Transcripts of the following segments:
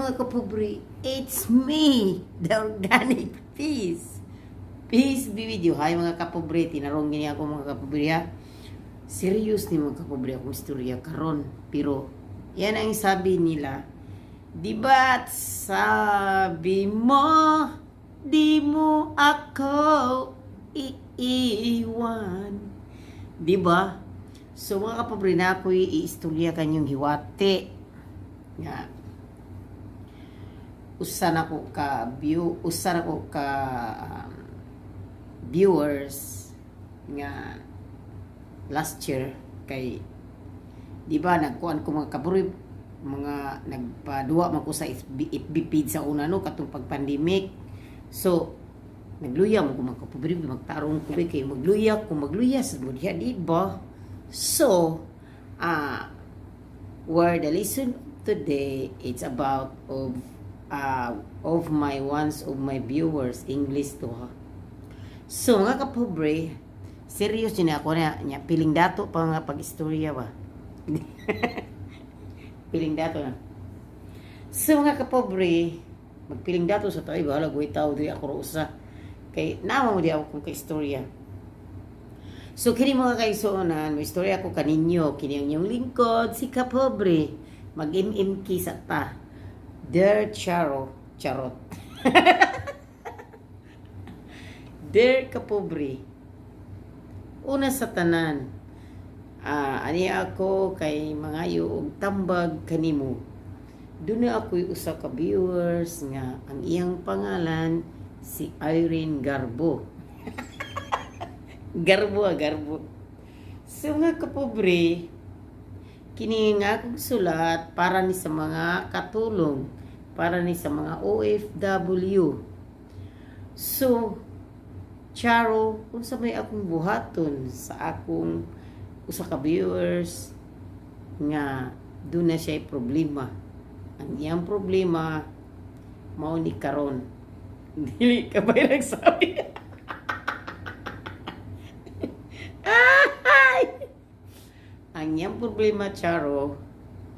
Mga kapobre, it's me, the organic peace. Peace be with you. Hi, mga kapobre, tinarong gini ako, mga kapobre, ha. Serious ni, mga kapobre, akong istorya karon. Pero yan ang sabi nila. Di ba't sabi mo, di mo ako iiwan? Di ba? So mga kapobre, na ako'y iistorya kanyong hiwati. Nga, usa na ko ka viewers nga last year kay di ba nagkuan ko, mga kapobre, mga nagpaduwa man ko sa FB, FB page sa una, no, katong pag-pandemic. So nagluya mo ko, mga kapobre, magtarong ko kay magluya ko, magluya sa mo diha, di ba? So where the lesson today, it's about of my ones of my viewers. English to, ha. So mga kapobre, serious yun ako na nya, piling dato pa nga pag-istorya ba, piling dato na. So mga kapobre, magpiling dato sa tayo, bahala guy tao di ako ra usa kay nawa mo di ako kung ka-istorya. So kini, mga kaigsuonan, may istorya ko kaninyo. Kini ang inyong lingkod, si Kapobre. Mag-MMK sa ta. Dear Charo, charot. Dear Kapobre, una sa tanan, ani ako kay mangayo og tambag kanimo. Duna ako'y usa ka viewers nga ang iyang pangalan si Irene Garbo. Garbo ah, Garbo. So nga kapobre, kini nga akong sulat para ni sa mga katulong, para ni sa mga OFW. So, Charo, unsa may akong buhaton sa akong usa ka viewers nga duna na siya problema? Ang iyang problema mao ni karon. Dili ka ba nagsabi? Ay! Ang iyang problema, Charo,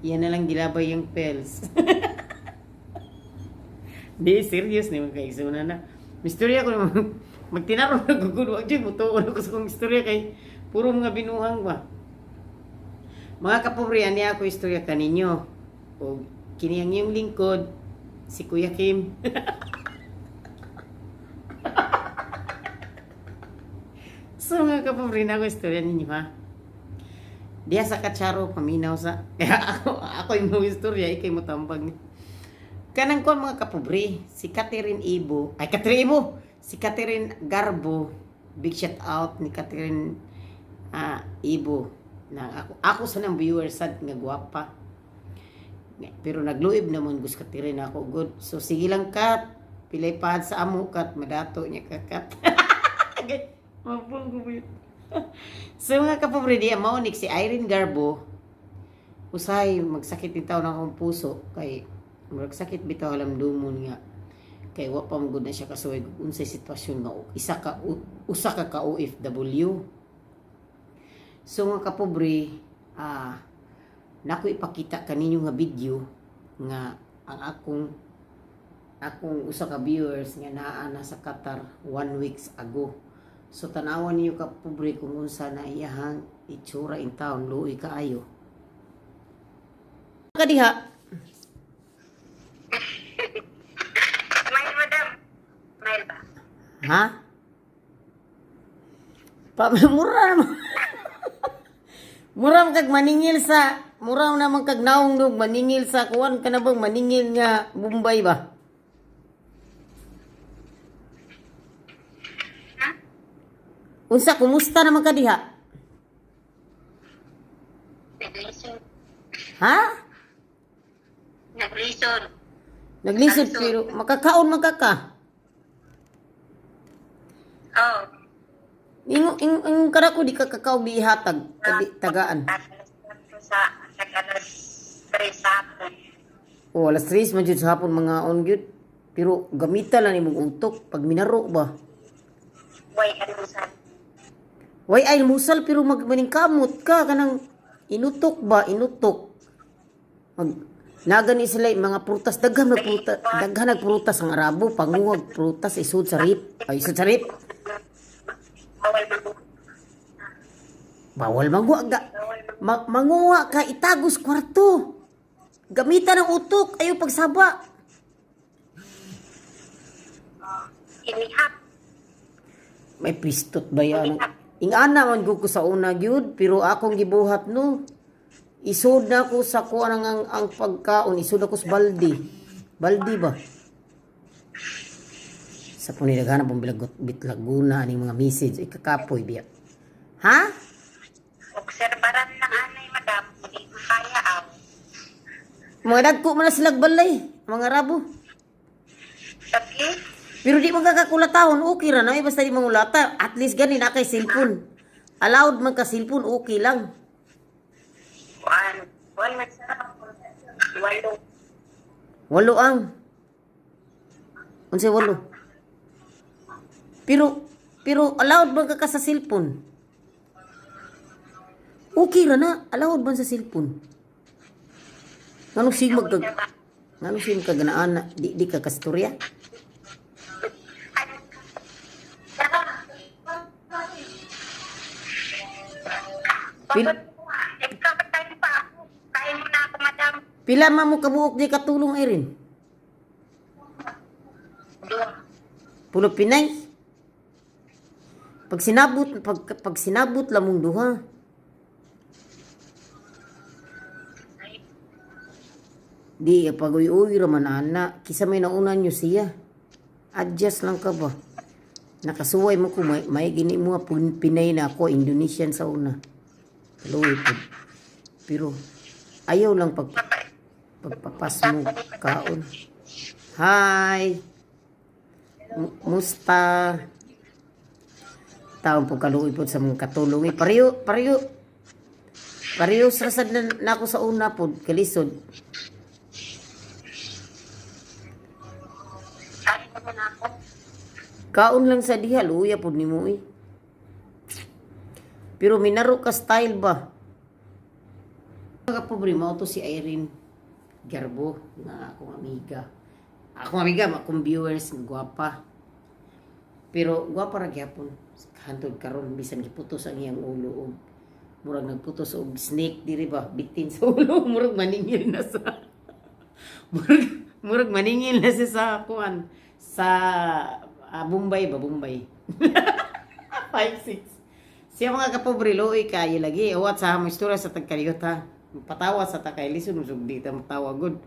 yan na lang gilabay yung pills. Di, serious ni mga kaigsuonan na. Mistorya ko naman, magtinarong na gugud, wag dyan, mutuon ako sa kong istorya kay puro mga binuhang ba. Mga kapobre, ani ako istorya kaninyo. O kini ang iyong lingkod, si Kuya Kim. So mga kapobre, na ako istorya ninyo, ha. Diya sa katsaro, paminaw sa. Kaya ako yung mga istorya, ikay mo tambag. Kanang kon, mga kapobre, si Catherine Ibo, ay Catherine Ibo, si Catherine Garbo, big shout out ni Catherine Ibo. Na ako sa nang viewer sad nga gwapa. Pero nagluib naman gus Catherine ako good. So sige lang kat, pilay pad sa amo kat, madato niya ka kat. Mapong ko. So mga kapobre, di mao ni si Irene Garbo, usahay magsakit ni taw ng akong puso kay murag sakit bitaw alam dumon nga kay wa pa man gud na siya kasuway unsay sitwasyon nga isa ka usa ka ka OFW. So mga kapobre, nako ipakita kaninyo nga video nga ang akong usa ka viewers nga naa na sa Qatar one weeks ago. So tanawan niyo, kapobre, kung unsa na iyahang itsura in town, luoy kaayo. Kadiha. Smile, madam. Smile ba? Ha? Pa mura naman. Mura man kag maningil sa mura naman kag naong dog maningil sa kuan ka na bang maningil nga Bombay ba? Ha? Unsa, kumusta naman ka diha? Naglisod. Ha? Naglisod. Naglisod Naglisod. pero makakaon man ka ka. Oh. Ingo ing ing kada ko di ka kakao gihatag kadi tagaan. Alas 4 sa alas 3 sa hapon. O alas 3 man jud sa hapon mga on gyud. Pero gamita lang nimong utok pag minaro ba. Way almusal. Way ay almusal pero mag maningkamot ka kanang inutok ba, inutok. Mag Nagani sila yung mga prutas, daghan nagprutas, daghan nagprutas ang Arabo, panguwag prutas isud sa rip. Ay, isud sa rip. Bawal mag Bawal manguha ga. Bawal mag Manguha ka itagos kwarto. Gamitan ang utok ayo pagsaba. Inihap. May pistot ba yan? Ingana man gud ko sa una gyud, pero akong gibuhat no. Isod na ko sa kuan ang pagkaon, isod ako sa baldi. Baldi ba? Sa punidaghan pong bilagot bitlaguna aning mga message ikakapoy biya. Ha? Obserbaran lang anay, madam. Hindi ko kaya aw. Mga dagko man na silag balay, mga Arabo. Sabi, Pero di man kakakulatahon, okay ra na eh, basta di mangulata. At least gani na kay cellphone. Allowed man ka cellphone, okay lang. Kuan. Kuan man sa 8. 8 ang. Unsay 8? Pero pero allowed man ka sa cellphone? Okay ra na, allowed man sa cellphone. Nganong sigmag ka? Nganong sigmag ka ganaan na di ka kastorya? Pil- Ikaw tayo pa ako. Kain mo na ako, madam. Pila man mo kabuok di katulong, Erin? 2. Pulo Pinay. Pag sinabot lamong 2. Di pag uy-uy ra man ana, kisa may nauna nyo siya. Adjust lang ka ba? Nakasuway mo ko may gini mo nga Pinay na ako, Indonesian sa una. Kaluoy pud. Pero ayaw lang pagpapas mo kaon. Hi. Musta? Taon po kaluoy po sa mga katulong. Eh, pareho, pareho. Pareho sa rasad na ako sa una po, kalisod. Kain mo na ako. Kaon lang sa diha, luya po ni mo eh. Pero minaro ka style ba? Mga pobre, mao to si Irene Garbo, nga akong amiga. Akong amiga, akong viewers, nga gwapa. Pero gwapa ra gyapon. Hantod karon bisan giputos ang iyang ulo og murag nagputos og snake diri ba, bitin sa ulo, murag maningil na sa murag maningil na siya sa kuan sa Bombay ba, Bombay. 5 6. Siya mga kapobre, luoy kayo lagi. Uwat sa among istorya sa tagkaliyot ha. Patawa sa takay lisod musog di ta matawa gud.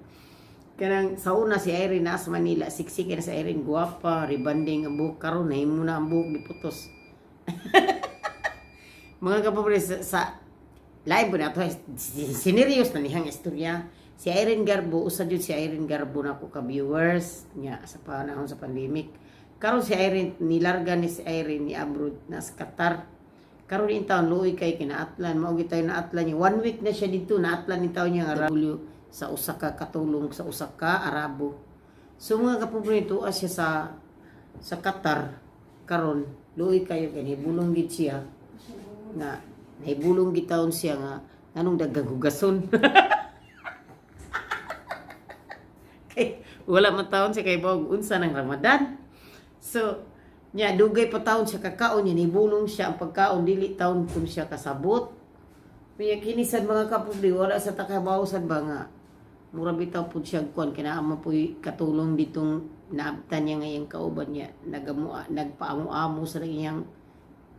Kanang sa una si Irene na sa Manila, siksik na sa Irene, guwapa, rebanding ang buhok karon, nahimo na ang buhok giputos. Mga kapobre, sa live na to, sinerious na niyang istorya. Si Irene Garbo, usa jud si Irene Garbo na ko ka viewers niya sa panahon sa pandemic. Karon si Irene nilarga ni si Irene ni abroad na sa Qatar. Karon in taon luoy kay kinaatlan, mao gyud tayo naatlan niya. One week na siya didto naatlan ni taon niya nga W sa usa ka katulong sa usa ka Arabo. So mga kapobre, tuwa siya sa Qatar karon luoy kayo kay nibulong gid siya nga nahibulong gitawon siya nga nganong daghang hugason. Kay wala man taon siya kay bawog unsa ng Ramadan. So nya dugay pa taon siya kakaon niya nibulong siya ang pagkaon dili taon kun siya kasabot. Kaya kini sad mga kapobre wala sa takabaw sad ba nga mura bitaw pud siya kuan kay naa man puy katulong ditong naabtan niya ngayong kauban niya nagamu nagpaamo-amo sa iyang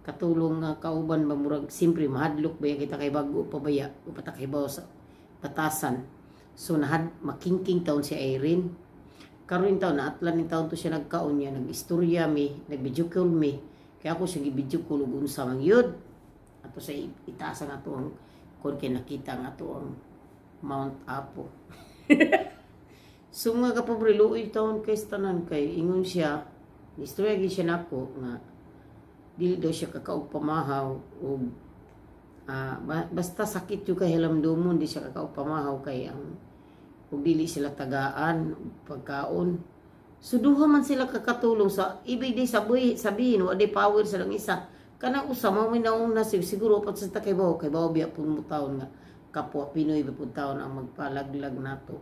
katulong nga kauban ba murag simpre mahadlok ba kita kay bago pa baya o patakhibaw sa batasan. So nahad makingking taon si Irene karon taon naatlan ni taon to siya nagkaon niya nag-istorya mi, nag-video call mi, kaya ako siya gi-video call ug unsa man gyud ato sa itaas ang ato ang kon kay nakita ang ato ang Mount Apo. So mga kapobre, luoy taon kay sa tanan kay ingon siya, istorya gyud siya nako nga dili daw siya kakaog pamahaw og basta sakit yung kay hilamdumon di siya kakaog pamahaw kay ang ug dili sila tagaan og pagkaon. So duha man sila kakatulong sa ibig di sabihin, sabihin wa di power sa lang isa. Kanang usa mao may nauna siguro pat sa kay bawo biya pud mo taon nga kapwa Pinoy ba pud taon ang magpalaglag nato.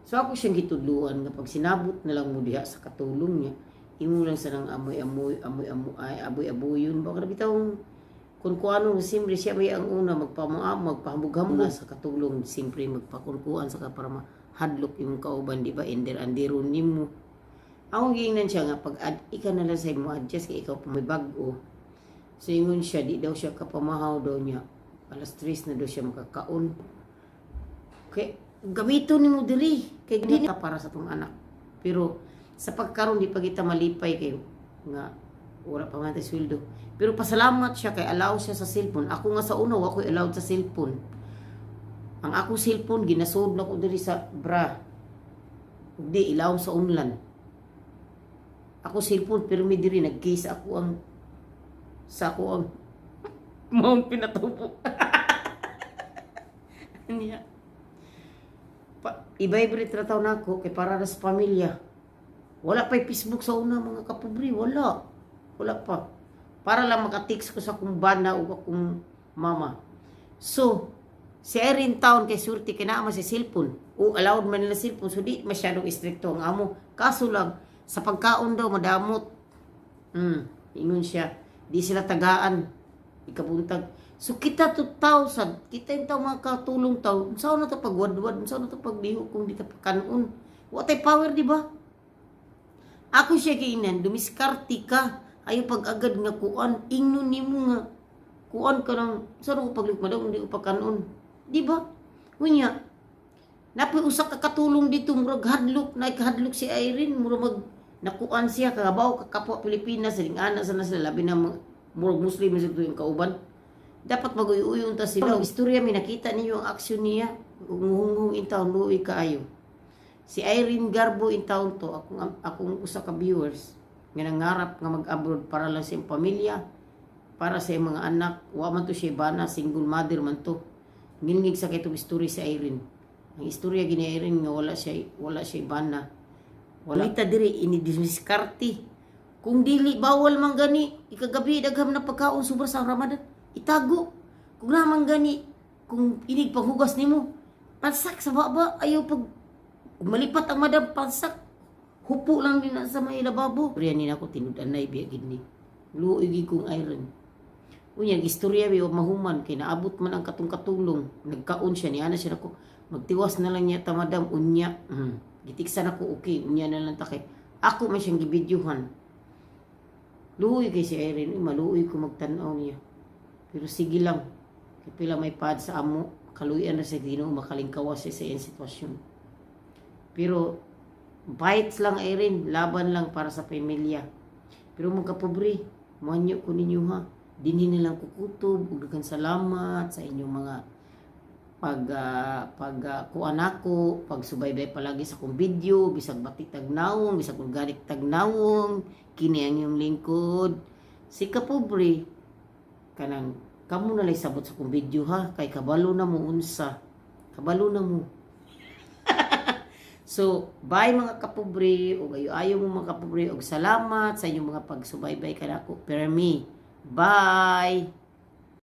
So ako siyang gitudluan nga pag sinabot na lang mo diha sa katulong niya, imo lang sa nang amoy-amoy, amoy-amoy, ay aboy-aboyon ba kada bitawng kung kuano. Siyempre siya may ang una magpamuam, magpahambog-hambog na sa katulong. Siyempre magpakunkuan sa ka para mahadlok imong kauban, di ba? Ender anderon nimo. Ako giingnan siya nga pag ad, ika na lang sa imo adjust kay ikaw pa may bag-o. So ingon siya, di daw siya kapamahaw daw niya, alas 3 na daw siya makakaon. Kay gamiton nimo diri kay di na para sa tong anak. Pero sa pagkaron di pa kita malipay kay nga wala pa man tay sweldo. Pero pasalamat siya kay allow siya sa cellphone. Ako nga sa una, wa ko'y allowed sa cellphone. Ang akong cellphone ginasod na ko diri sa bra. Ug di ilaw sa unlan. Ako cellphone pero mi diri nag-case ako ang sa ako ang Mount Pinatubo. Niya. Pa, i-vibrate ra taw nako kay para ra sa pamilya. Wala pa Facebook sa una, mga kapobre, wala. Wala pa. Para lang maka-text ko sa akong bana o akong mama. So, si Erin Town kay surti kay naa man sa cellphone. O allowed man nila cellphone, so di masyadong istrikto ang amo. Kaso lang sa pagkaon daw madamot. Ingon siya, di sila tagaan ikabuntag. So kita 2,000, kita yung tao mga katulong tao, unsa na to pagwadwad, unsa na to pagdiho kung di ta pakanon? Wa tay power, di ba? Ako siya giingnan, dumiskarte ka. Ayo pag agad nga kuan, ingnon nimo nga kuan ka ng sa ko paglik madam hindi ko pakanon. Di ba? Unya, napoy usa ka katulong dito, murag hadlok, na hadlok si Irene, murag mag nakuan siya kagabaw ka kapwa Pilipinas, siling ana sa na sila, labi na murag Muslim sa yung kauban. Dapat mag-uy-uyon ta sila. Istorya mi nakita niyo ang aksyon niya. Unghunghung in taon, luoy kaayo. Si Irene Garbo in taon to, akong usa ka viewers nga nangarap nga mag-abroad para lang sa iyang pamilya, para sa iyang mga anak. Wa man to siya bana, single mother man to. Ngilngig sa kitong istorya si Irene. Ang istorya gini Irene nga wala siya bana. Wala ta diri ini diskarte. Kung dili bawal man gani ikagabi dagham na pagkaon sobra sa Ramadan, itago. Kung naman gani kung inig paghugas nimo, pansak sa baba, ayaw pag malipat ang madam, pansak. Hupo lang din na sa may lababo. Pero yan ako tinud-anay biya gid ni. Luoy gid kong Irene. Unya, istorya bi mahuman kay naabot man ang katong katulong. Nagkaon siya ni ana siya nako. Magtiwas na lang niya ta, madam, unya. Gitiksan ako, okay, unya na lang ta kay ako man siyang gibidyuhan. Luoy kay si Irene, uy, maluoy ko magtan-aw niya. Pero sige lang. Kay pila may pad sa amo, kaluyan na sa Ginoo makalingkawas siya sa iyang sitwasyon. Pero bites lang, Irene, laban lang para sa pamilya. Pero mga kapobre, manyo ko ninyo ha. Dinhi na lang kukutob ug daghan salamat sa inyong mga pag kuan ako, pagsubaybay palagi sa akong video, bisag batik tag nawong, bisag organic tag nawong, kini ang inyong lingkod. Si Kapobre, kanang kamo na lay sabot sa akong video ha, kay kabalo na mo unsa. Kabalo na mo. So, bye mga kapobre, ug ayo-ayo mo mga kapobre, ug salamat sa inyong mga pagsubaybay kanako. Pero me, bye!